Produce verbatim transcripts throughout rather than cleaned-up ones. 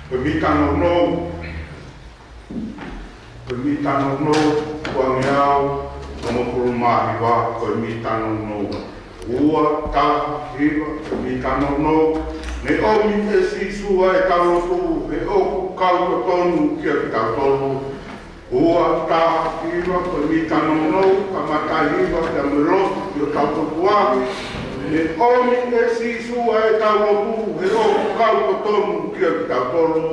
Ko e mita nounou. Ko e mita nounou, uangeau hongofulu mā hiva, ko e mita nounou. Ua, taha, hiva, ko e mita nounou. Ne ʻomi ʻe Sīsū ʻa ʻetau lotu, he ʻoku kau totonu kiate kitautolu. Ua, taha, hiva, ko e mita nounou, kamata hiva, pea mo e lotu ki hotau ʻOtua. Ne ʻomi ʻe Sīsū ʻa ʻetau lotu, he ʻoku kau totonu kiate kitautolu.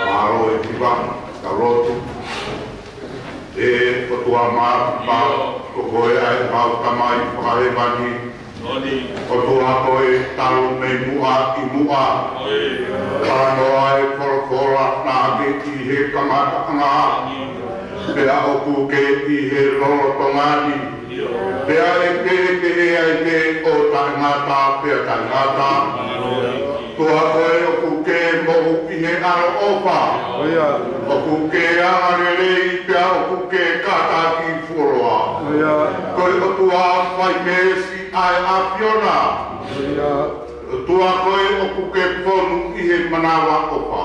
Mālō e kiva, tau lotu. ʻE ʻOtua Māfimafi, ko koe ʻa e mau Tamai fakahēvani. ʻOtua ko e talu mei muʻa ʻi muʻa. Talanoa e folofola naʻa ke ʻi he kamataʻanga, pea ʻoku ke ʻi he lolotonga ni. Pea ʻe kehekehe ai pē ʻo taʻengata pea taʻengata. ʻOtua ko e ʻoku ke moʻui ʻi he ʻaloʻofa. ʻOku ke angalelei pea ʻoku ke kātaki fuoloa. Ko e ʻOtua fai meesi ʻa e ʻAfiona. ʻOtua ko ē ʻoku ke fonu ʻi he manavaʻofa.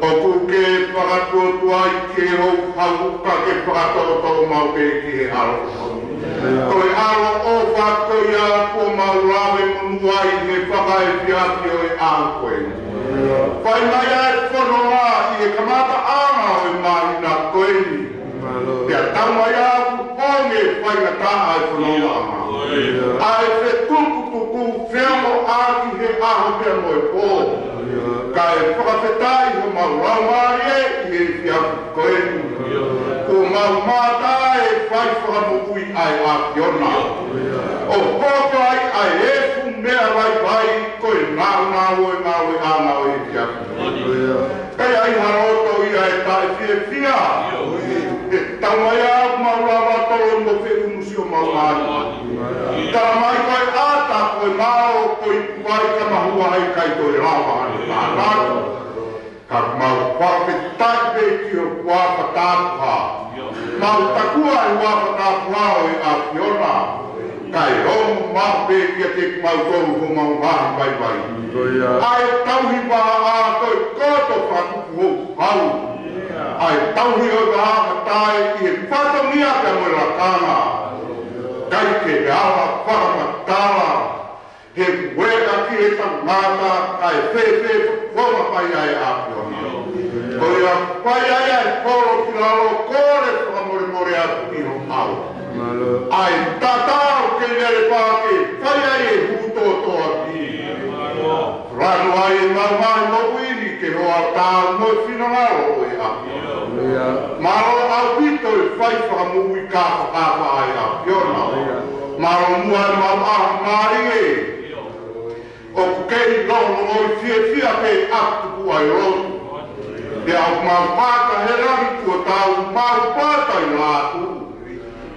ʻOku ke fakatuotuai ki he houhau ka ke fakatoʻotoʻo maʻu pē ki he ʻaloʻofa. Ko e ʻaloʻofa ko ia kuo mau lave monū ai he fakaefiafi ʻo e ʻaho ko eni. Fai mai ʻa e fononga ʻi he kamataʻanga ʻo e māhina ko eni. Pea tau mai ʻa ʻoku ʻomi e faingataʻa e fononga. ʻA e fetukutuku feongoʻaki he ʻaho pea mo e pō. Kae fakafetaʻi homau laumālie ʻi he efiafi ko eni. Kuo mau mamata e fai fakamoʻui ʻa e ʻAfiona. ʻO hoko ai ʻa e efu meʻa vaivai ko e nāunau ʻo e ngāueʻanga ʻo e efiafi. Ka ʻi ai ha loto ia ʻe taʻefiefia, ʻe tau mai ʻa ʻoku mau lava tolo mo feʻunusi ʻo mau ngāue. Tala mai ko e ʻata, ko e mao, ko e ikuai ka mahua ai kai ko e lava ʻa e tānaki. Ka mau fakafetaʻi pē ki ho huafa tapuhā. Mau takua e huafa tapuhā ʻo e ʻAfiona. Kae ongo maʻu pē kiate kimautolu homau ngaahi vaivai. ʻA e tauhi vahaʻa ko e koto fakakupu houhau. ʻA e tauhi ʻo e vahaʻa matae ʻi he fatongia pea mo e lakanga. Kae ke ala fakamatala he ueʻa ki he tangata, kae fēfē fakafofonga mai ʻa e ʻAfiona. Ko ia fai ai ʻa e polo ki lalo, kole fakamolemole atu ki ho ʻao. ʻA e tatau ke lele pā ke fai ai e hū tōtōaki. Lanu ai e mau ngaahi moʻui ni ke hoa tāu mo e finangalo ʻo e ʻAfiona. Mālō ʻaupito e fai fakamoʻui kāfakafa ʻa e ʻAfiona. Mālō muʻa e mau ʻaho mālie. ʻOku kei longolongo ʻi fiefia pē ʻa e tuku ʻa e lotu. Pea ʻoku mau pata he langi kuo tau mau pata ʻi lāku.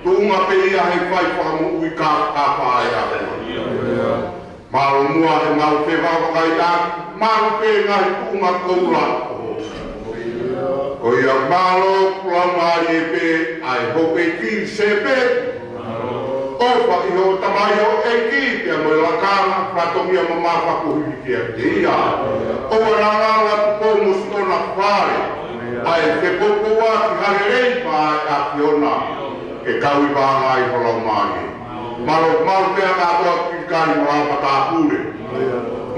Tuʻunga pē ia he fai fakamoʻui kāfakafa ʻa e ʻAfiona. Mālō muʻa he mau fevavakaiʻaki, mau pē ngaahi tuʻunga koula. Ko ia mālō ʻoku laumālie pē ʻa e houʻeiki Sepe. ʻOfa ʻi hoʻo tamaioʻeiki pea mo e lakanga fatongia mamafa kuo hiki kiate ia. ʻOua naʻa ngalo atu pē mo siʻona fale. ʻA e fepoupouaki ha lelei maʻa e ʻAfiona. Ke kau ʻi vāngai ho laumālie. Mālō, mālō pea kātoa ki kai mo la matāpule.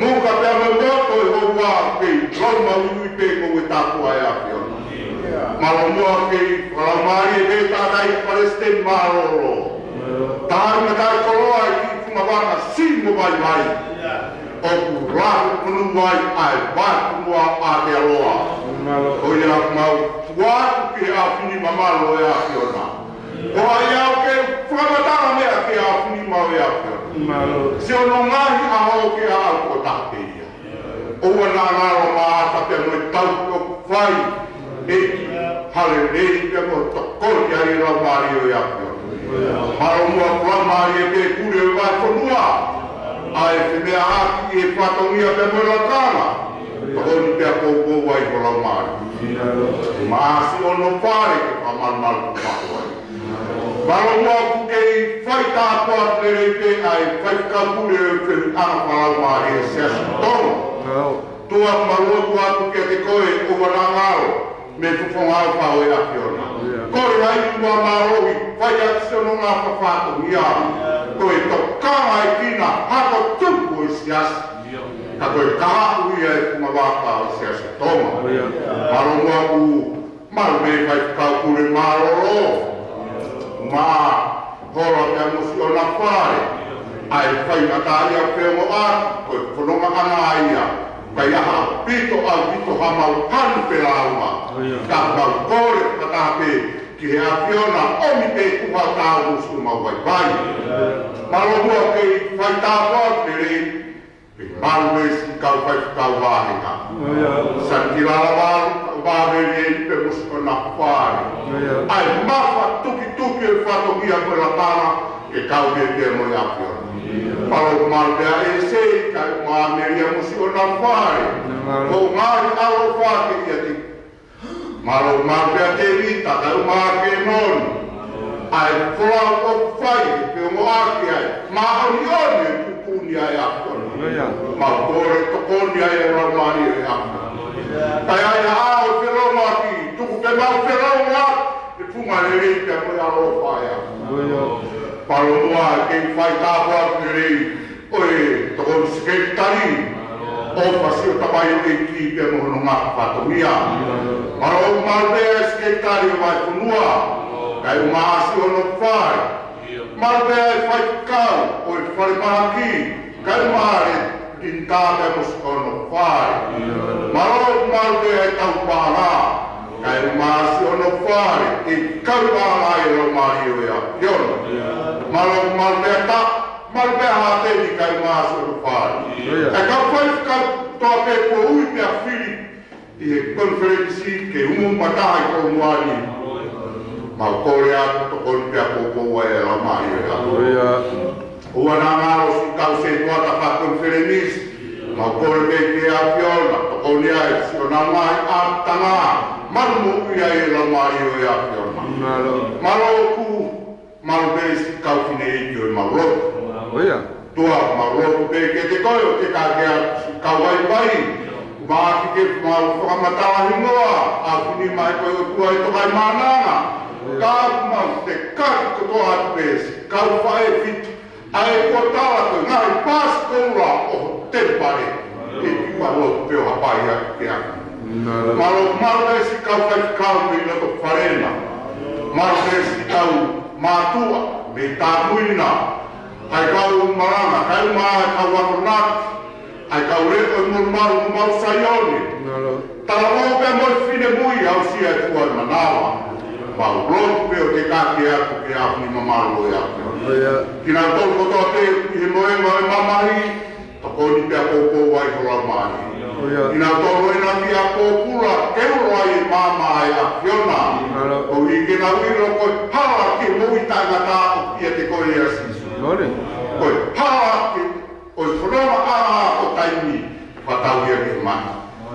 Muka pea mo moto e houa pē, lau maui pē mo e tāpua e ʻAfiona. Mālō muʻa ke fakalaumālie pē tātai palesiteni mālōlō. Tāi matai koloa e kiʻi fungavaka simo vaivai. ʻOku lahi monū ai ʻa e vatu noa ʻa te aloa. Ko ia mau tuku atu ki he ʻafini mamalu ʻo e ʻAfiona. Ko ai au ke fakamatala meʻa ki he ʻafini mamalu ʻo e ʻAfiona. Siʻono ngaahi ʻaho ke ʻaʻau ko taha pē ia. ʻOua naʻa ngalo maʻata pea mo e tau ʻoku fai. ʻEiki, ha lelei pea mo tokoni ai e laumālie ʻo e ʻAfiona. Mālō muʻa ʻoku laumālie pē pule ʻo e vahefonua. ʻA e femeʻaʻaki e fatongia pea mo e lakanga. Tokoni pea poupou ai ho laumālie. Maʻa siʻono fale ke fakamalumalu ko maʻu ai. Mālō muʻa ʻoku kei fai tāpuaki lelei pē ʻa e faifekau pule ʻo e fehuʻanga fakalaumālie ʻa e Siasi Tonga. Tuʻa mau lotu atu kiate koe, ʻoua naʻa ngalo mei he fofonga ʻofa ʻo e ʻAfiona. Kole ai muʻa mālohi, fai atu siʻono ngaahi fatongia. Ko e tokanga ʻa e kina hako tupu ʻo e siasi. Ka ko e kahaʻu ia e fungavaka ʻo e Siasi Tonga. Mālō muʻa ʻoku malu mei he faifekau pule mālōlō. Mā hola pea mo siʻona fale. ʻA e faingataʻaʻia feongoʻaki, ko e fononga ʻana ia. Kae ʻaupito, ʻaupito ha mau hanu pē lāunga. Ka mau kole fakataha pē ki he ʻAfiona ʻomi pē tuha tāu mo siʻomau vaivai. Mālō muʻa kei fai tāpuaki lelei. Pea malu mei siʻi kau faifekau vāhenga. Sani ki lala valu, kau vāveli eni pea mo siʻona fale. ʻA e mafa tukituki e fatongia mo e lakanga, ke kau pē pea mo e ʻAfiona. Mālō, mālō pea ʻEsei, kae ʻumaʻā Melia mo siʻona fale. Ko e ngaahi ʻaloʻofa ke ʻiate Mālō, mālō pea Tēvita, kae ʻumaʻā Kenoni. ʻA e folau ʻoku fai, pea mo ake ai. Māʻoniʻoni e tuʻutuʻuni ʻa e ʻAfiona. ʻIo. Mau kole tokoni ai e Laumālie ʻo e ʻAfiona. Kae ʻai ha ʻao ʻo e felōngoaki, tuku ke mau felōngoaki he funga lelei pea mo e ʻaloʻofa ʻa e ʻAfiona. ʻIo. Mālō muʻa e kei fai tāpuaki lelei ʻo e tokoni sekelitali, ʻofa siʻo tamai ʻo e ʻEiki pea mo hono ngaahi fatongia. Mālō, mālō pē e sekelitali ʻo e vahefonua, kae ʻumaʻā siʻono fale. Mālō pē e faifekau ʻo e falemahaki, kae ʻumaʻā e Linitā pea mo siʻono fale. Mālō, mālō pē e kau paʻanga, kae ʻumaʻā siʻono fale, ʻe kau paʻanga ʻe he Laumālie ʻo e ʻAfiona. Mālō, mālō pē e ta, mālō pē e hāteni kae ʻumaʻā siʻono fale. ʻIo. ʻA e kau faifekau kotoa pē kuo ui pea fili ʻi he konifelenisi ke umu mataha ʻi Kolomuʻa ni. Mau kole atu tokoni pea poupou ai e Laumālie ʻo e ʻAfiona. ʻIo. ʻOua naʻa ngalo siʻi kau sētuata fakakonifelenisi. Mau kole pē ki he ʻAfiona, tokoni ai siʻonau ngaahi ʻapitanga. Malu moʻui ai e Laumālie ʻo e ʻAfiona. Mālō. Mālō ʻoku malu pē siʻi kau fineʻeiki ʻo ʻemau lotu. ʻIo. ʻOtua, mau lotu pē kiate koe ʻo ke kake atu siʻi kau vaivai. Mahaki ke mau fakamatala hingoa, ʻa fini mai koe ʻOtua ʻi he Tokaimaʻananga. Ka mau te kake kotoa atu pē siʻi kau faʻē fitu. ʻA ia kuo tala ko e ngaahi pasitolo ʻo e temipale. ʻEiki, mau lotu pē ʻo hapai atu ke ʻalu. Mālō. Mālō, mālō pē siʻi kau faifekau mei loto fale na. Mālō pē siʻi kau mātuʻa mei Tāpuina. ʻA e kau malanga, kae ʻumaʻā e kau akonaki. ʻA e kau leʻo ʻi Molumalu mo Mauʻu Saione. Mālō. Talavou pea mo e finemui, aʻusia e fua ʻo e manava. Mau lotu pē ʻo ke kake atu ke ʻaho ni mamalu ʻo e ʻAfiona. ʻIo. Kinautolu kotoa pē ʻi he mohenga ʻo e mamahi, tokoni pea poupou ai ho Laumālie. ʻIo. Kinautolu ʻena ki ʻa pōpula, ke ulo ai e maama ʻa e ʻAfiona. Mālō. Koeʻuhi ke nau ʻilo ko e hala ki he moʻui taʻengata ʻoku ʻiate koe ʻia Sīsū. Mālō. Ko e hala ki ʻo e fononga ʻa ʻa ʻo taimi, fakatau ia ke mani.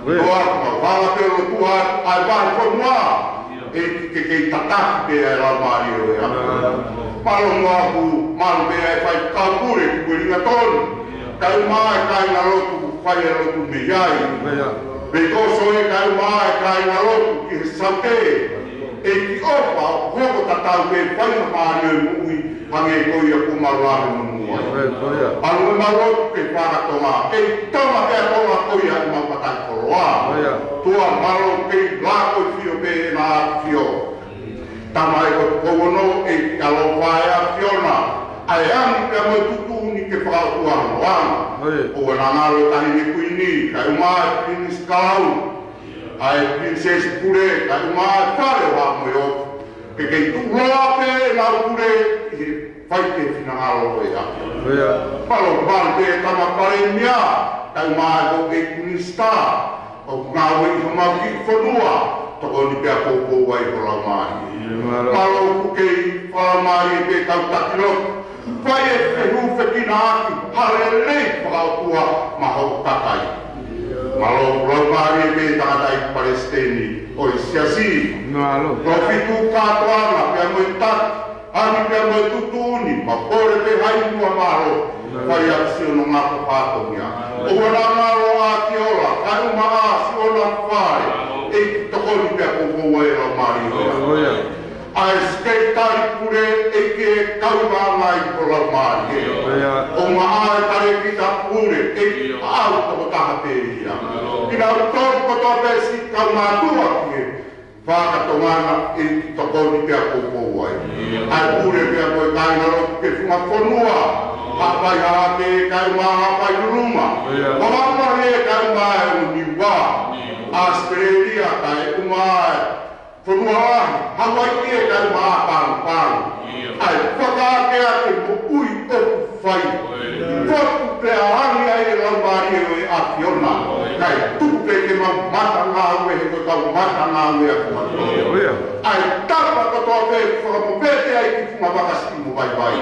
ʻIo. ʻOtua, mau hanga pē ʻo lotua ʻa e vahefonua, ʻEiki, ke kei tataki pē ʻa e Laumālie ʻo e ʻAfiona. Mālō muʻa ʻoku malu pē ʻa e faifekau pule ki Uelingatoni, kae ʻumaʻā e kāingalotu, fai e lotu mei ai. ʻIo. Mei Kosovo kae ʻumaʻā e kāingalotu ki he Saute. ʻEiki, ʻofa ʻo hoko tatau pē, fai ha mālie moʻui, hangē ko ia kuo mau lave monū ai. ʻIo, ʻio. Mālō ʻemau lotu ki he faka-Tonga, ʻEiki, Tonga pea Tonga ko ia ʻemau mataʻikoloa. ʻIo. ʻOtua, mālō kei lako ʻi he ʻafio pē ʻena ʻAfio. Tamai ko e Tupou Ono, ʻEiki, ʻaloʻofa ʻa e ʻAfiona, ʻa e angi pea mo e tuʻutuʻuni ke fakaʻotua hono anga. ʻIo. ʻOua naʻa ngalo e Taʻahine Kuini, kae ʻumaʻā e Pilinisi Kalauni, ʻa e Pilinisesi Pule, kae ʻumaʻā e Fale ʻo Haʻa Moheofo. Ke kei tuʻuloa pē ʻenau pule ʻi he fai ki he finangalo ʻo e ʻAfiona. ʻIo. Mālō, mālō pē Tama Palēmia, kae ʻumaʻā e houʻeiki Minisitā ʻoku ngāue ʻi homau kiʻi fonua, tokoni pea poupou ai ho Laumālie. ʻIo, mālō. Mālō ʻoku kei fakalaumālie pē kau taki lotu, fai e fehūfekinaʻaki, ha lelei fakaʻotua maʻa hoʻo kakai. Mālō, laumālie pē tangataʻeiki Palesiteni ʻo e Siasi. Mālō. Tofitu kātoanga pea mo e taki, angi pea mo e tuʻutuʻuni, mau kole pē ha ʻi muʻa mālō, fai ʻaki siʻonau ngaahi fatongia. ʻOua naʻa ngalo ʻa Kiola, kae ʻumaʻā siʻonau fale, ʻEiki, tokoni pea poupou ai e Laumālie. ʻIo. ʻA e Sekelitali Pule, ʻEiki, ke kau ʻi he ngaahi ko Laumālie. ʻIo. ʻUmaʻā e Talēkita Pule, ʻEiki, ʻa e tokotaha pē ia. Kinautolu kotoa pē siʻi kau mātuʻa ki he faka-Tonga na, ʻEiki, tokoni pea poupou ai. ʻA e pule pea mo e kāingalotu ki he funga fonua, Haʻapai Hahake kae ʻumaʻā Haʻapai Luluma. ʻIo. Vavaʻu Lahi kae ʻumaʻā e Niua, ʻAositelēlia kae ʻumaʻā e Fonua Lahi, Hawaiʻi kae ʻumaʻā Palu Palu. ʻA e fakaakeake moʻui ʻoku fai. Fotu pea angi ai e Laumālie ʻo e ʻAfiona. Kae tuku pē ke mau matangāue he ko e kau matangāue ʻa e ʻOtua. ʻIo. ʻA e tapa kotoa pē fakamovete ai ki he funga vakasiʻi mo vaivai.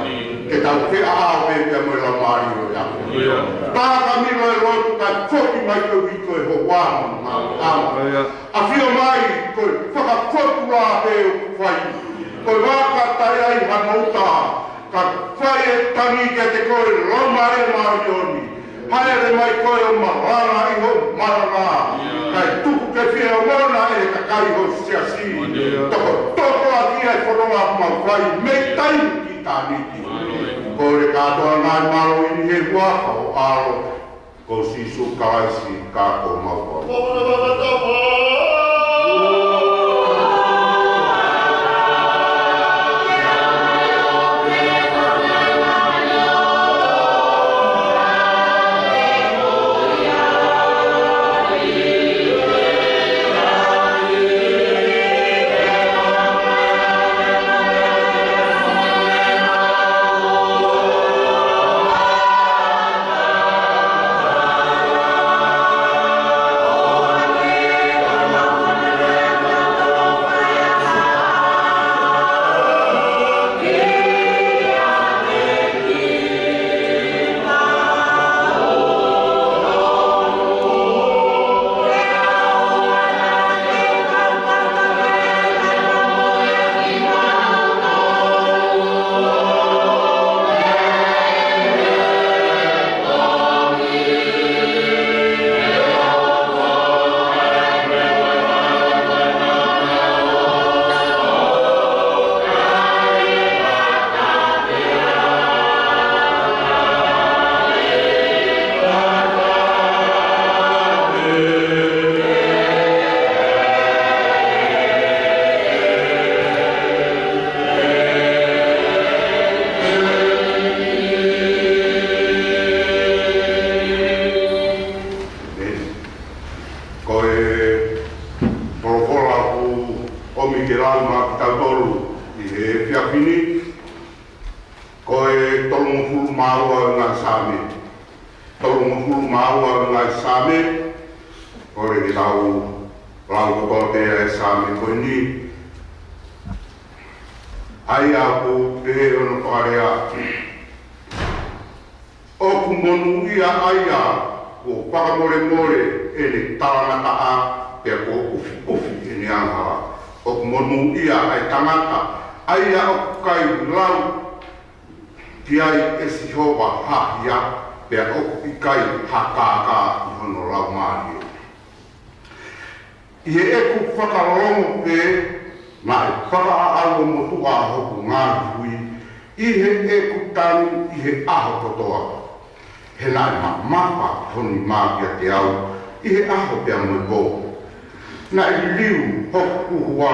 Ke tau feʻao pē pea mo e Laumālie ʻo e ʻAfiona. ʻIo. Takamilo e lotu kae foki mai ke uitu e houa mo e ʻaho. ʻIo. ʻAfio mai, ko e fakafotulā pē ʻoku fai. Ko e vaka taʻe ai hano uta, ka fai e tangi kiate koe Laumālie Māʻoniʻoni. Hāʻele mai koe ʻo malanga ʻi hoʻo malanga. Kae tuku ke fie ongona ʻe he kakai ho siasi. Tokotoko ʻaki ʻa e fononga ʻoku mau fai mei taimi ki ʻitāniti. Kole kātoa ʻa e ngaahi mālohi ni ʻi he huafa ho ʻAlo ko Sīsū Kalaisi ka ko homau ʻOtua. Ko e folofola ʻoku ʻomi ke lau maʻa kitautolu ʻi he efiafi ni, ko e tolungofulu mā ua ʻo e ngaahi Saame. Tolungofulu mā ua ʻo e ngaahi Saame, kole ke tau lau kotoa pē ʻa e Saame ko eni. ʻA ia ʻoku pehē hono fakalea: ʻOku monūʻia ʻa ia kuo fakamolemole ʻene talangataʻa, pea kuo ʻufiʻufi ʻene angahala. ʻOku monūʻia ʻa e tangata ʻa ia ʻoku ʻikai lau ki ai ʻe Sihova ha hia, pea ʻoku ʻikai ha kākā ʻi hono laumālie. ʻI heʻeku fakalongo pē, naʻe fakaʻaʻau ʻo motuʻa hoku ngaahi hui ʻi heʻeku tangi ʻi he ʻaho kotoa. He naʻe mamafa ho nima kiate au ʻi he ʻaho pea mo e pō. Naʻe liliu hoku huhua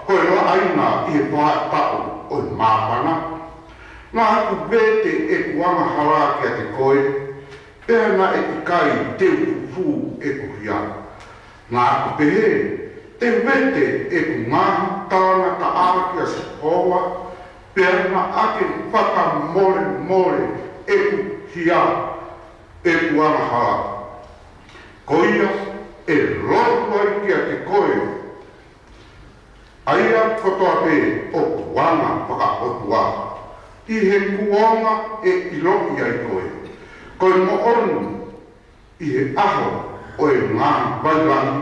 ko e laʻaina ʻi he faʻahitaʻu ʻo e māfana. Naʻa ku vete ʻeku angahala kiate koe, pea naʻe ʻikai te u fufū ʻeku hia. Naʻa ku pehē, te u vete ʻeku ngaahi talangataʻa kia Sihova, pea naʻa ke fakamolemole ʻeku hia, ʻeku angahala. Ko ia, ʻe lotu ai kiate koe ʻa ia kotoa pē ʻoku anga fakaʻotua, ʻi he kuonga ʻe ʻiloʻi ai koe. Ko e moʻoni, ʻi he ʻaho ʻo e ngaahi vai lahi,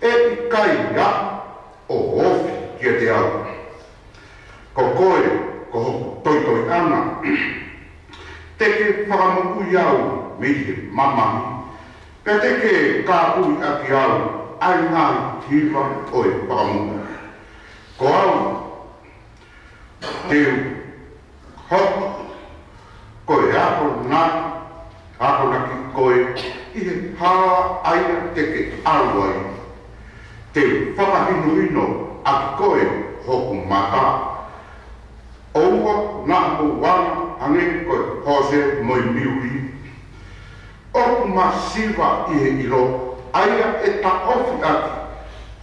ʻe ʻikai aʻu ʻo ofi kiate au. Ko koe, ko hoku toitoiʻanga. Te ke fakamoʻui au mei he mamahi, pea te ke kāpui ʻaki au ʻa e ngaahi hiva ʻo e fakamoʻui. Ko au, te u hoko ko e akonaki, akonaki koe ʻi he hala ʻa ia te ke ʻalu ai. Te u fakahinohino ʻaki koe hoku mata. ʻOua naʻa mou anga hangē ko e hose mo e miuli. ʻOku masiva ʻi he ʻilo ʻa ia ʻe taʻofi ʻaki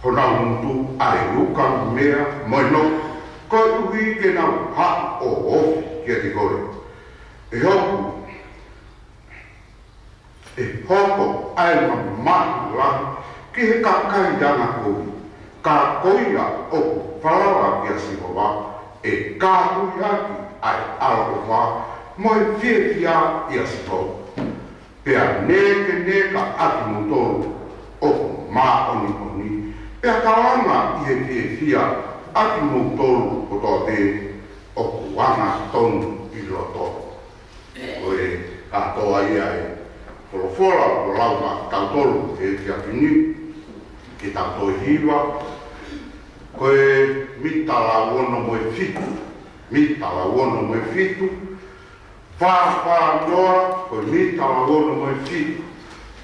honau ngutu ʻa e ukamea mo e nopu, koeʻuhi ke nau haʻu ʻo ofi kiate koe. ʻE hoku, ʻe hoko ʻa e mamahi lahi ki he kakai angakovi, ka ko ia ʻoku falala kia Sihova, ʻe kāpui ʻaki ʻa e ʻaloʻofa mo e fiefia ʻia Sihova. Pea nēkeneka ʻa kimoutolu ʻoku māʻoniʻoni, pea kalanga ʻi he fiefia ʻa kimoutolu kotoa pē ʻoku angatonu ʻi loto. Ko e kātoa ia ʻa e Folofola ʻoku lau maʻatautolu he efiafi ni, ke tau toe hiva, ko e Mika lauono mo e fitu, Mika lauono mo e fitu, fā fā noa, ko e Mika lauono mo e fitu.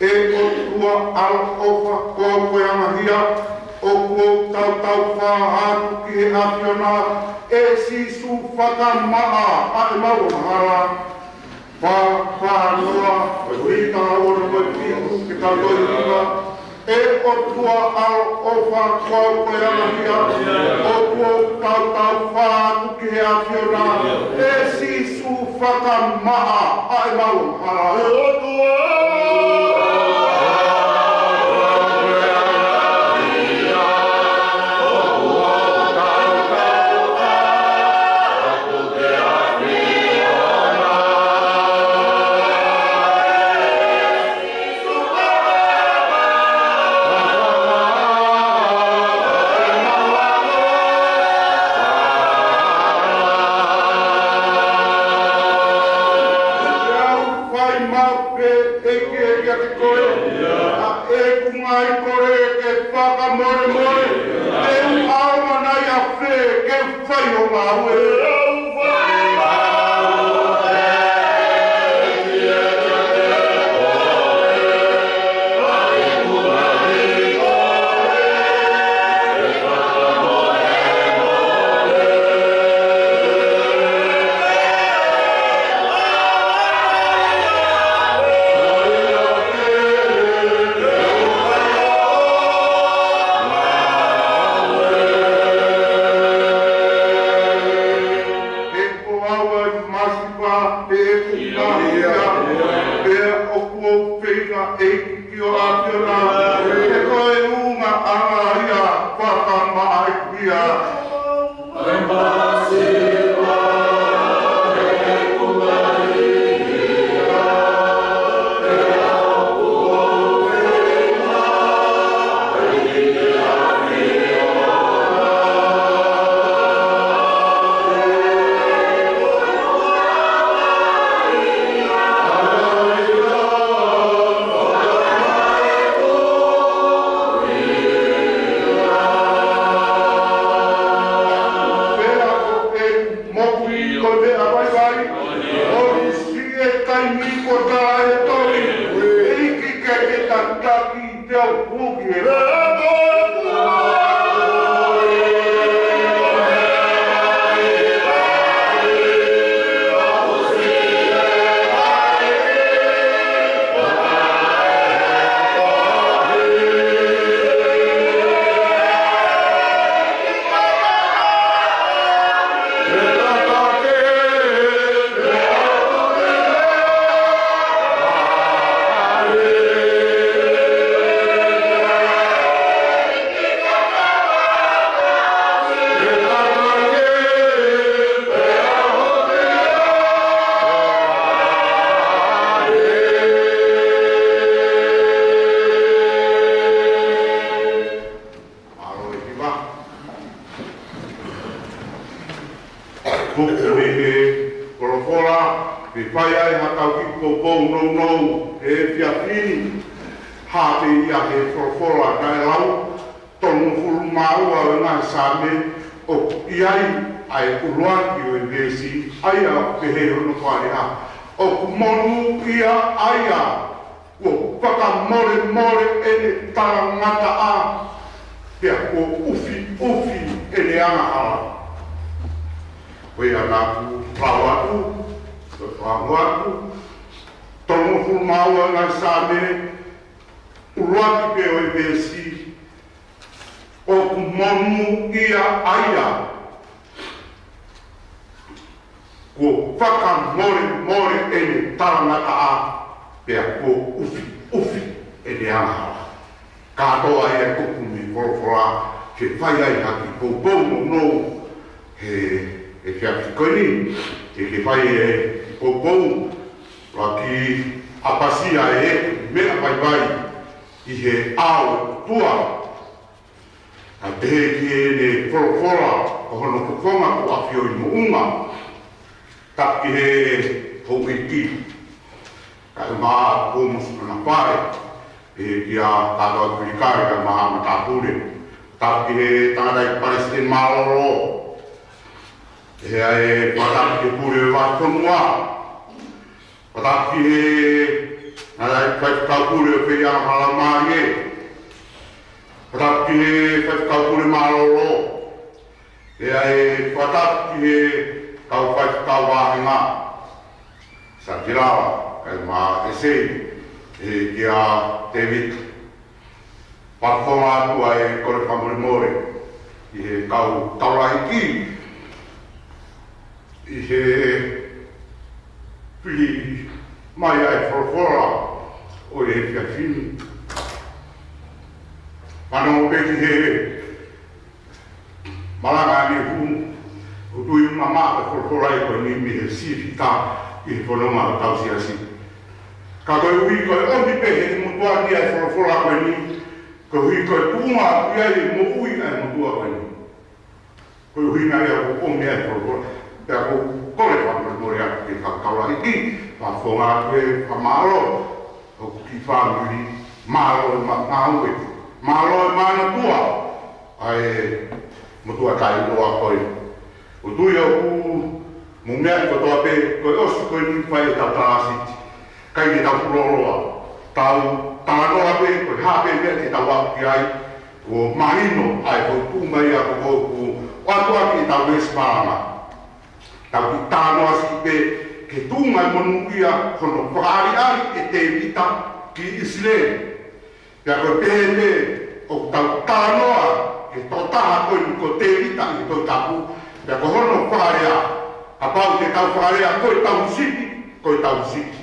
ʻE ʻOtua ʻaloʻofa, ko au ko e angahia, ʻoku ou tautau fā atu ki he ʻAfiona, ʻe Sīsū fakamaʻa ʻa ʻemau angahala. Fā fā noa, ko e Mika lauono mo e fitu, ke tau toe hiva. ʻE ʻOtua ʻaloʻofa, ko au ko e angahia, ʻoku ou tautau fā atu ki he ʻAfiona, ʻe Sīsū fakamaʻa ʻa ʻemau angahala. Fai maʻu pē ʻEiki, ʻEiki ʻa koe, ʻa ʻeku ngaahi kole ke fakamolemole, te u ʻamanaki ʻafē ke fai ho ngāue. He ko au ʻa e masiva, he ʻoku mahia, pea ʻoku ou feinga ʻEiki ki ho ʻAfiona, he ko e ʻulungaanga ia fakamaʻa ia. Pea ko e moʻui ko e meʻa vaivai, ʻoku siʻi e taimi kuo tala ʻe he tohi, ʻEiki ke ke tataki, te u hū ki he Mālō e hiva. Tuku mei he folofola, ke fai ai haʻatau kiʻi poupou nounou he efiafi ni, hā pē ia he folofola naʻe lau, tolungofulu mā ua ʻo e ngaahi Saame, ʻoku ʻi ai ʻa e ʻuluaki ʻo e veesi, ʻa ia ʻoku pehē hono fakalea, ʻoku monūʻia ʻa ia kuo fakamolemole ʻene talangataʻa, pea kuo ʻufiʻufi ʻene angahala. Ko ia naʻa ku lau atu, lau atu, tolungofulu mā ua ʻo e ngaahi Saame, ʻuluaki pē ʻo e veesi, ʻoku monūʻia ʻa ia kuo fakamolemole ʻene talangataʻa, pea kuo ʻufiʻufi ʻene angahala. Kātoa ia ʻoku mei he folofola ke fai ai ha kiʻi poupou nounou he, he efiafi ko eni, ke ke fai e kiʻi poupou, ʻuluaki ʻapasia e meʻa vaivai ʻi he ʻao ʻo e ʻOtua. Kae pehē ki heʻene folofola ʻo hono fofonga kuo ʻafioʻi moʻunga. Tapu ki he houʻeiki. Kae ʻumaʻā ʻa Kumu Siona Fale, ʻa e kia Katoa Pilikari, kae ʻumaʻā Matāpule. Tapu ki he tangataʻeiki palesiteni mālōlō. ʻA ia ʻe fakatapu ki he pule ʻo e vahefonua. Fakatapu ki he ngaahi faifekau pule ʻo Feiʻanga Falamālie. Fakatapu ki he faifekau pule mālōlō. ʻA ia ʻe fakatapu ki he kau faifekau vāhenga. Sākilava, kae ʻumaʻā ʻEsei, ʻa e kia Tēvita. Fakafofonga atu ʻa e kole fakamolemole ki he kau taulaʻeiki ʻi he fili mai ʻa e folofola ʻo e efiafi ni. Fanongo pē ki he malanga ʻa e efiafi ni, ʻoku ou tui ʻoku mamaʻo e folofola ko eni mei he sīpita ʻi he fononga ʻo hotau siasi. Ka koeʻuhi ko e ʻomi pē ʻe he motuʻa ni ʻa e folofola ko eni, koeʻuhi ko e tuʻunga ʻoku ʻi ai e moʻui ʻa e motuʻa ko eni. Ko e ʻuhinga ia ʻoku ʻomi ʻa e folofola. Pea ʻoku ou kole fakamolemole atu ki he kau taulaʻeiki, fakafofonga atu e fakamālō ʻoku ki fāmili, mālō e ma-, ngāue, mālō e manatua ʻa e motuʻa taʻeʻiloa ko ē. ʻOku ou tui ʻoku mou meaʻi kotoa pē, ko e ʻosi ko eni fai ʻetau talāsiti. ʻIkai ke tau fuʻu lōloa. Tau talanoa pē, ko e hā pē meʻa te tau aʻu ki ai, kuo mahino ʻa e foʻi tuʻunga ia ko ē ʻoku ʻoatu ʻaki ʻetau veesi malanga. Tau kiʻi talanoa siʻi pē ki he tuʻunga ʻo e monūʻia, hono fakaʻaliʻali ʻe Tēvita ki ʻIsileli. Pea ko e pehē pē ʻoku tau talanoa ki he tokotaha ko eni ko Tēvita ʻi he Tohi Tapu, pea ko hono fakalea, kapau te tau fakalea ko e tauhi sipi, ko e tauhi sipi.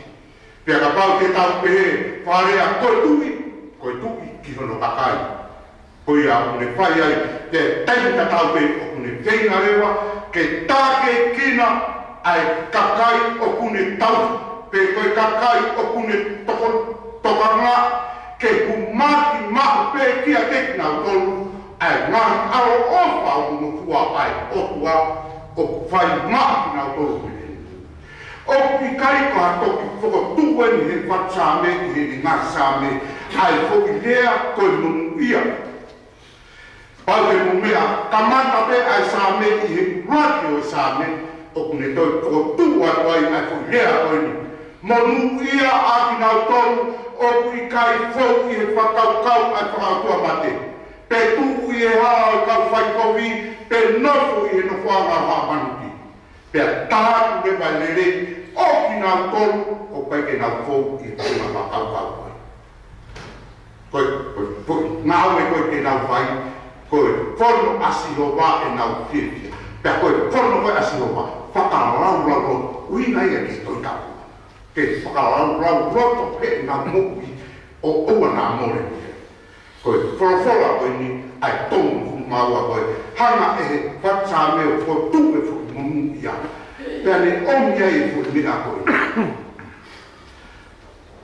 Pea kapau te tau pehē fakalea ko e tuʻi, ko e tuʻi ki hono kakai. Ko ia ʻoku ne fai ai, pea taimi tatau pē ʻoku ne feinga leva ke tākiekina ʻa e kakai ʻoku ne tauhi, pe ko e kakai ʻoku ne toko-, tokanga ke hū mai maʻu pē kiate kinautolu ʻa e ngaahi ʻaloʻofa ʻoku ngofua ʻa e ʻOtua ʻoku fai maʻa kinautolu ko eni. ʻOku ʻikai ko ha toki fokotuʻu eni ʻe he fatu Saame ʻi heʻene ngaahi Saame ʻa e foʻi lea ko e monūʻia. Pau ke mou meʻa, kamata pē ʻa e Saame ʻi he ʻuluaki ʻo e Saame, ʻoku ne toe fokotuʻu atu ai ʻa e foʻi lea ko eni. Monūʻia ʻa kinautolu ʻoku ʻikai fou ʻi he fakakaukau ʻa e fakaʻotua mate, pe tuʻu ʻi he hala ʻo e kau faikovi, pe nofo ʻi he nofoʻanga ʻo haʻa manuki. Pea tā atu leva e lelei ʻo kinautolu ʻoku ʻikai ke nau fou ʻi he tuʻunga fakakaukau ko ē. Ko e, ko e, ko e ngāue ko ē te nau fai, ko e fono ʻa Sihova ʻenau fiefia. Pea ko e fono ko ē ʻa Sihova, fakalaulauloto, ʻuhinga ia ki he Tohi Tapu. Ke fakalaulauloto pē ʻenau moʻui ʻo ʻoua naʻa mole. Ko e folofola ko eni ʻa e tolungofulu mā ua ko ē, hanga ʻe he fatu Saame ʻo fokotuʻu e foʻi monūʻia. Pea ne ʻomi ai e foʻi meʻa ko ē.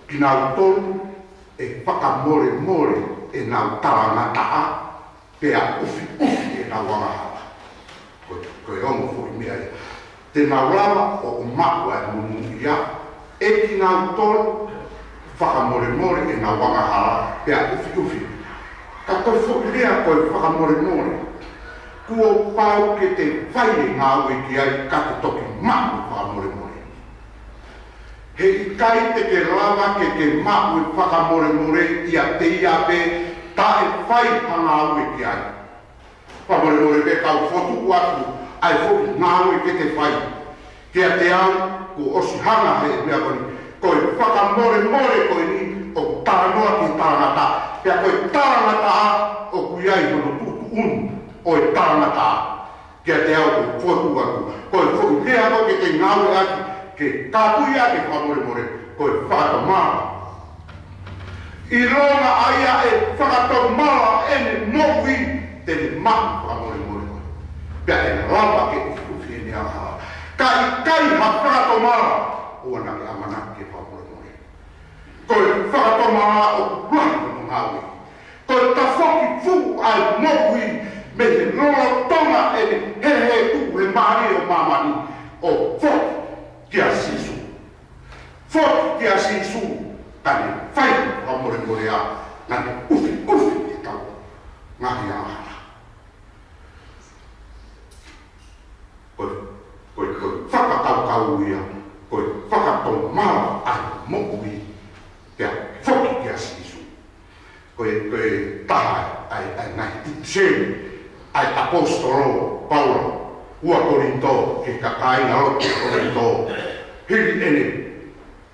Kinautolu ʻe fakamolemole ʻenau talangataʻa, pea ʻufiʻufi ʻenau angahala. Ko, ko e ongo foʻi meʻa ia. Te nau lava ʻo maʻu ʻa e monūʻia ʻe kinautolu fakamolemole ʻenau angahala pea ʻufiʻufi. Ka ko e foʻi lea ko e fakamolemole, kuo pau ke te fai e ngāue ki ai ka te toki maʻu e fakamolemole. Heʻikai te ke lava ke ke maʻu e fakamolemole ʻiate ia pē taʻe fai ha ngāue ki ai. Fakamolemole pē kau fokotuʻu atu ʻa e foʻi ngāue ke te fai. Kiate au, kuo ʻosi hanga ʻe he meʻa ko eni. Ko e fakamolemole ko eni ʻoku talanoa ki he talangataʻa. Pea ko e talangataʻa ʻoku ʻi ai hono tuʻutuʻuni ʻo e talangataʻa. Kiate au ʻoku fokotuʻu atu. Ko e foʻi lea ko ē ke te ngāueʻaki ke kāpui ʻaki e fakamolemole, ko e fakatomala. ʻIlonga ʻa ia ʻe fakatomala ʻene moʻui, te ne maʻu fakamolemole ko ē. Pea ʻe lava ke ʻufiʻufi ʻene angahala. Ka ʻikai ha fakatomala, ʻoua naʻa ke ʻamanaki ke fakamolemole. Ko e fakatomala ʻoku lahi hono ngāue. Ko e tafoki fuʻu ʻa e moʻui mei he lolotonga ʻene hehē tuʻu he mālie ʻo māmani ʻo foki kia Sīsū. Foki kia Sīsū, ka ne fai fakamolemolea, naʻa ne ʻufiʻufi ʻetau ngaahi angahala. Ko e, ko e, ko e fakakaukau ia, ko e fakatomala ʻa e moʻui, pea foki kia Sīsū. Ko e, ko e taha ʻa e, ʻa e ngaahi ʻipiseli ʻa e ʻaposetolo Paula, ua Kolinitō, ki he kāingalotu Kolinitō, hili ʻene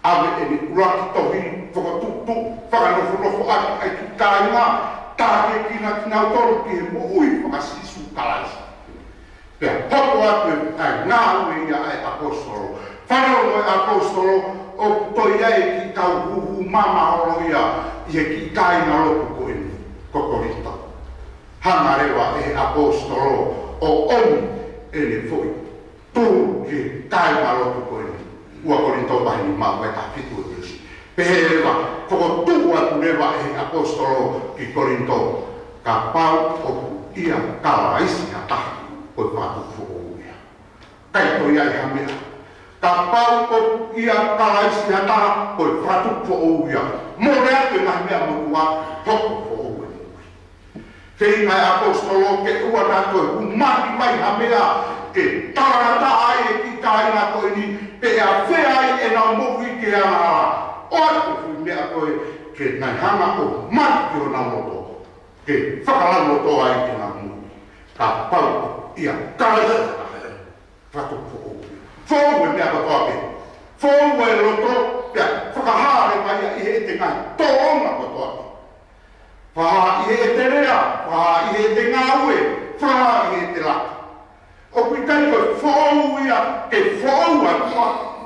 ʻave ʻene ʻuluaki tohi fokotuʻutuʻu, fakanofonofo ʻaki ʻa e kiʻi kāinga, tā ke kina kinautolu ki he moʻui faka-Sīsū Kalaisi. Pea hoko atu ʻa e ngāue ia ʻa e ʻaposetolo. Fanongo ʻa e ʻaposetolo, ʻoku toe ʻi ai e kiʻi kau huhu mama holo ia ʻi he kiʻi kāingalotu ko eni, ko Kolinitō. Hanga leva ʻe he ʻaposetolo ʻo ʻomi ʻene foʻi tū ki he kāingalotu ko eni. Ua Kolinitō vahe nima, vahe taha fitu ʻo e veesi. Pehē leva, fokotuʻu atu leva ʻe he ʻaposetolo ki Kolinitō, kapau ʻoku ʻia Kalaisi ha taha, ko e fakatupu foʻou ia. ʻIkai toe ʻi ai ha meʻa. Kapau ʻoku ʻia Kalaisi ha taha, ko e fakatupu foʻou ia. Mole atu e ngaahi meʻa motuʻa, hoko foʻou e moʻui. Feinga e ʻaposetolo ke ʻoua naʻa toe hūmaki mai ha meʻa ke talangataʻa ai e kiʻi kāinga ko eni, pe ʻe ʻafea ai ʻenau moʻui ki he angahala. ʻOatu e foʻi meʻa ko ē ke nau hanga ʻo mate ki honau loto, ke fakalauloto ai ʻenau moʻui. Kapau ʻoku ʻia Kalaisi ha taha, fakatupu foʻou. Foʻou e meʻa kotoa pē. Foʻou e loto, pea fakahā leva ia ʻi heʻete ngaahi tōʻonga kotoa pē. Fakahā ʻi heʻete lea, fakahā ʻi heʻete ngāue, fakahā ʻi heʻete laka. ʻOku ʻikai ko e foʻou ia ke foʻou atu,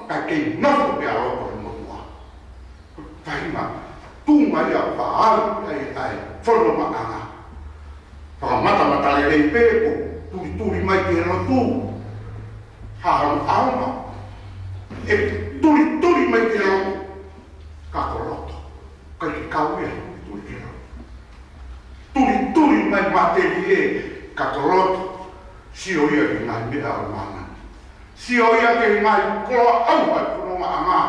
ka ke nofo pē ʻa loto he motuʻa. Faʻahinga tuʻunga ia ʻoku faʻa ʻai ai ʻa e fononga ʻanga. Fakamatamatalelei pē ko e tulituli mai ki he lotu. Hā hano ʻaonga. ʻE tulituli mai ki he lotu. Ka ko loto, ʻikai ke kau ia he tulituli ki he lotu. Tulituli mai matelie, ka ko loto, sio ia ki he ngaahi meʻa ʻo māmani. Sio ia ki he ngaahi koloa ʻauha ʻo e fononga ʻanga.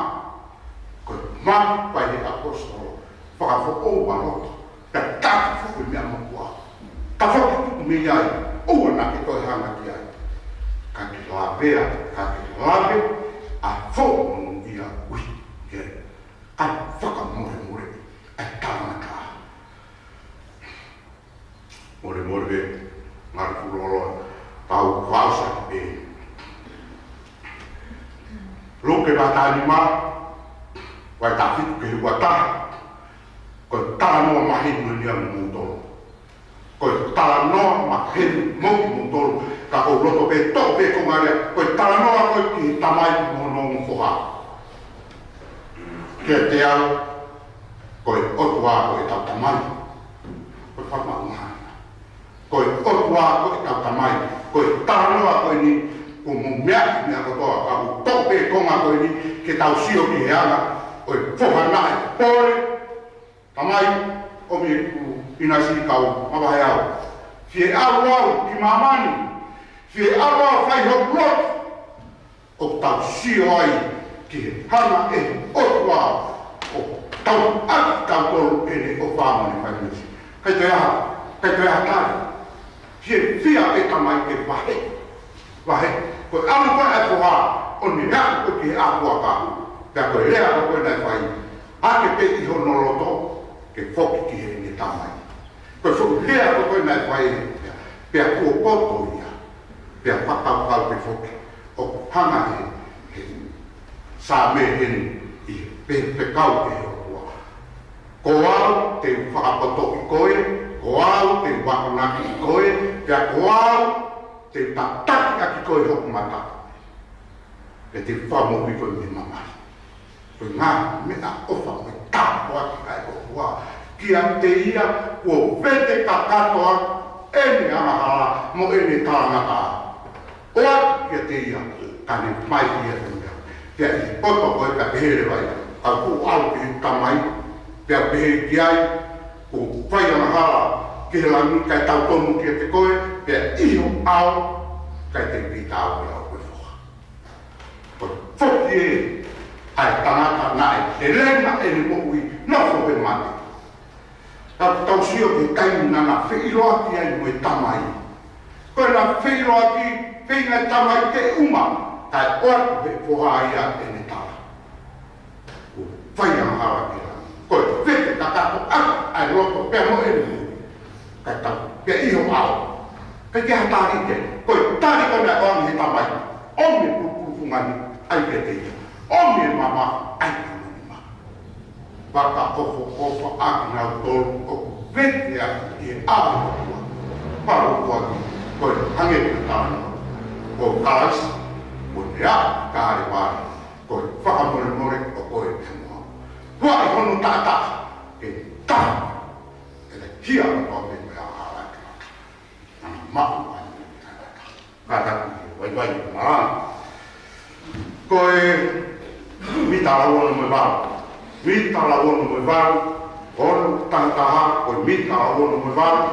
Ko e maki pē ʻa e ʻaposetolo, fakafoʻou ʻa loto, pea taki foki meʻa motuʻa. Tafoki tuku mei ai, ʻoua naʻa ke toe hanga ki ai. Ka ke lavea, ka ke lave ʻa e foʻi monūʻia ʻuhi ki he ʻai fakamolemole ʻa e tangata. Molemole, ngali fulolo, tau fausa pē. Luke vahe taha nima, vahe taha fitu ki he ua taha. Ko e talanoa maheni eni ʻa moutolu. Ko e talanoa maheni mo kimoutolu. Ka ʻoku ou loto pē toʻo pē konga lea. Ko e talanoa ko ē ki he tamai mo hono ongo foha. Kiate au, ko e ʻOtua ko ʻetau Tamai. Ko e fakamaʻunga. Ko e ʻOtua ko ʻetau Tamai. Ko e talanoa ko eni, ko e mou meʻa, meʻa kotoa, ka ʻoku toʻo pē konga ko eni, ke tau sio ki he anga ʻo e foha naʻe pole. Tamai, ʻomi ʻeku ʻinasi kau mavahe au. Fie ʻalu au ki māmani. Fie ʻalu au fai hoku lotu. ʻOku tau sio ai ki he hanga ʻe he ʻOtua ʻo tauʻaki kitautolu ʻene ʻofa mo ʻene fai misi. ʻIkai toe ʻi ai, ʻikai toe ʻi ai ha tali. Fiefia e tamai ke vahe. Vahe. Ko e ʻalu ko ē ʻa e foha ʻo ne aʻu ko ē ki he ʻapi ʻo e kahu. Pea ko e lea ko ē naʻe fai, hake pē ʻi hono loto ke foki ki heʻene tamai. Ko e foʻi lea ko ē naʻe fai, pea, pea kuo poto ia. Pea fakakaukau pē foki ʻoku hanga ʻe he, he Saame eni ʻi he pehē pē kau ki he ʻOtua. Ko au te u fakapotoʻi koe, ko au te u akonakiʻi koe, pea ko au te u tataki ʻaki koe hoku mata. Pea te u fakamoʻui koe mei he mamahi. Ko e ngaahi meʻaʻofa mo e tāpuaki ʻa e ʻOtua kiate ia kuo vete kakato ʻene angahala mo ʻene talangataʻa. ʻOatu kiate ia, ka ne mai ia te ia. Pea ʻi he poto ko ē ka pehē leva ia, ka u ʻalu ki he tamai, pea pehē ki ai, kuo u fai angahala ki he langi, ʻikai tau tonu kiate koe, pea ʻi ho ʻao, ʻikai te u pita au ia ʻo koe foha. Ko e foki ē, ʻa e tangata naʻe lelei ʻene moʻui, nofo he mate. Ka tau sio ki he taimi naʻa na feʻiloaki ai mo e Tamai. Ko ʻena feʻiloaki, feinga e tamai ke ʻuma, kae ʻoatu ʻe he foha ia ʻene tala. Kuo fai angahala ki langi. Ko e vete kakato ʻaki ʻa e loto pea mo ʻene moʻui. Kae tau pē ʻi ho ʻao. Kae ʻikai ha tali ke, ko e tali ko ē naʻe ʻoange ʻe he Tamai. ʻOmi e pulupulu fungani, ʻai kiate ia. ʻOmi e mamafa, ʻai kiate ia. Fakaʻofoʻofa ʻakinautolu ʻoku vete ʻi he ʻao ʻo e ʻOtua. Palotuaki, ko e hangē ko e talanoa. Ko Kalaisi, ko e ʻea, Kalevale, ko e fakamolemole ʻo e ʻOtua. Tuaʻi hono taʻataʻa, ke taha, ke ne hia ʻo tō pē mo e angahala. Ana maʻu ai. Kātaki, vaivai, mā. Ko e mita lau ono mo e valu. Mita lau ono mo e valu. Ono taha taha, ko e mita lau ono mo e valu.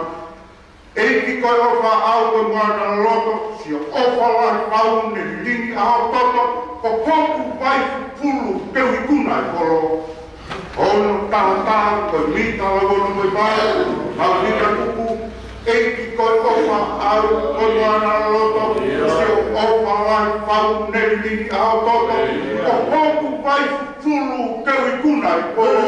ʻEiki ko e ʻofa ʻaʻau ko e moana loto, sio ʻofa lahi fau ne lilingi ʻa ho toto, ko hoku vai fufulu ke u ikuna e kolo. Ono taha taha, ko e mita lau ono mo e valu, lau mita kupu, ʻEiki ko e ʻofa ʻaʻau ko e moana loto, sio ʻofa lahi fau ne lilingi ʻa ho toto, ko hoku vai fufulu ke u ikuna e kolo.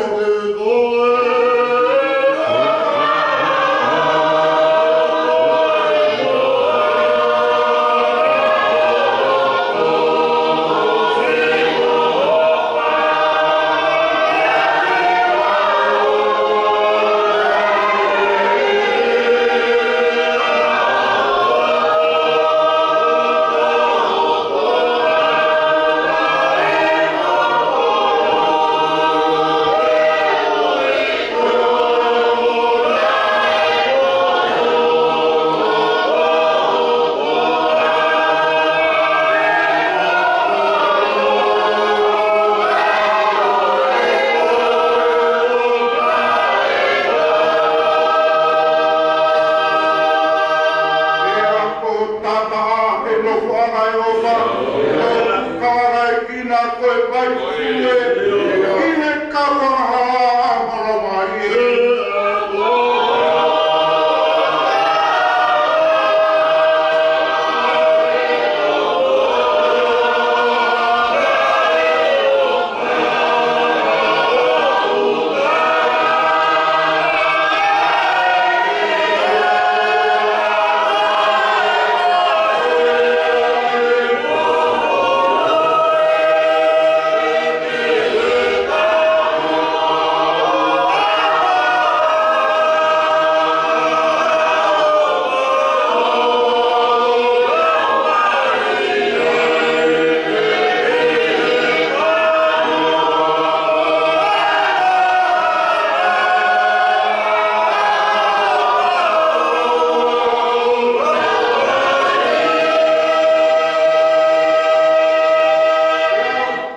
Ko e tata ʻa e nofoʻanga ʻo e ʻOtua, ʻo kalaiki na ko e vai fufulu, ʻi he kau angahala ʻa Malomai.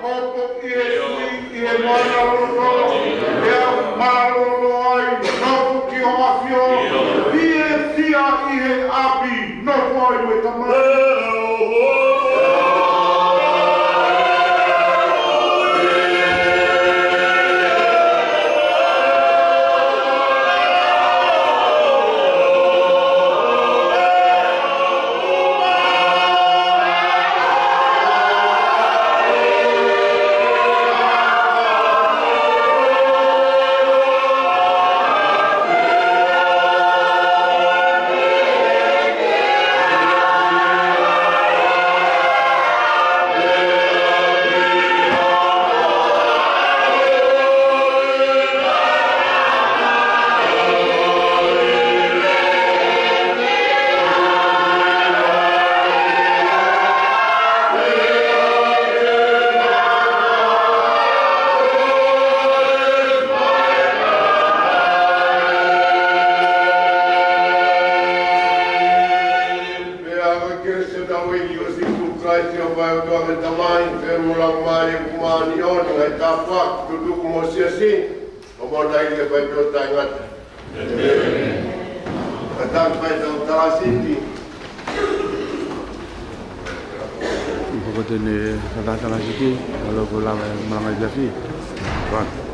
Hopo ʻi he ui ʻi he moana loto, pea mālōlō ai, nofo ki ho ʻafio, fiefia ʻi he ʻapi, nofo ai mo e Tamai. Pea ko e kelesi ʻa hotau ʻEiki ko Sīsū Kalaisi, ʻofa ʻa e ʻOtua ko e Tamai, feohi mo e Laumālie Māʻoniʻoni, ngaahi tāpuaki, tutuku mo siasi, ʻo mou nai ke fai pē ʻo taʻengata. Kātaki fai ʻetau talasipi. Ko ʻene fakataha ʻa Siki, ʻalu ʻo lava e malanga ʻi he afi. Right.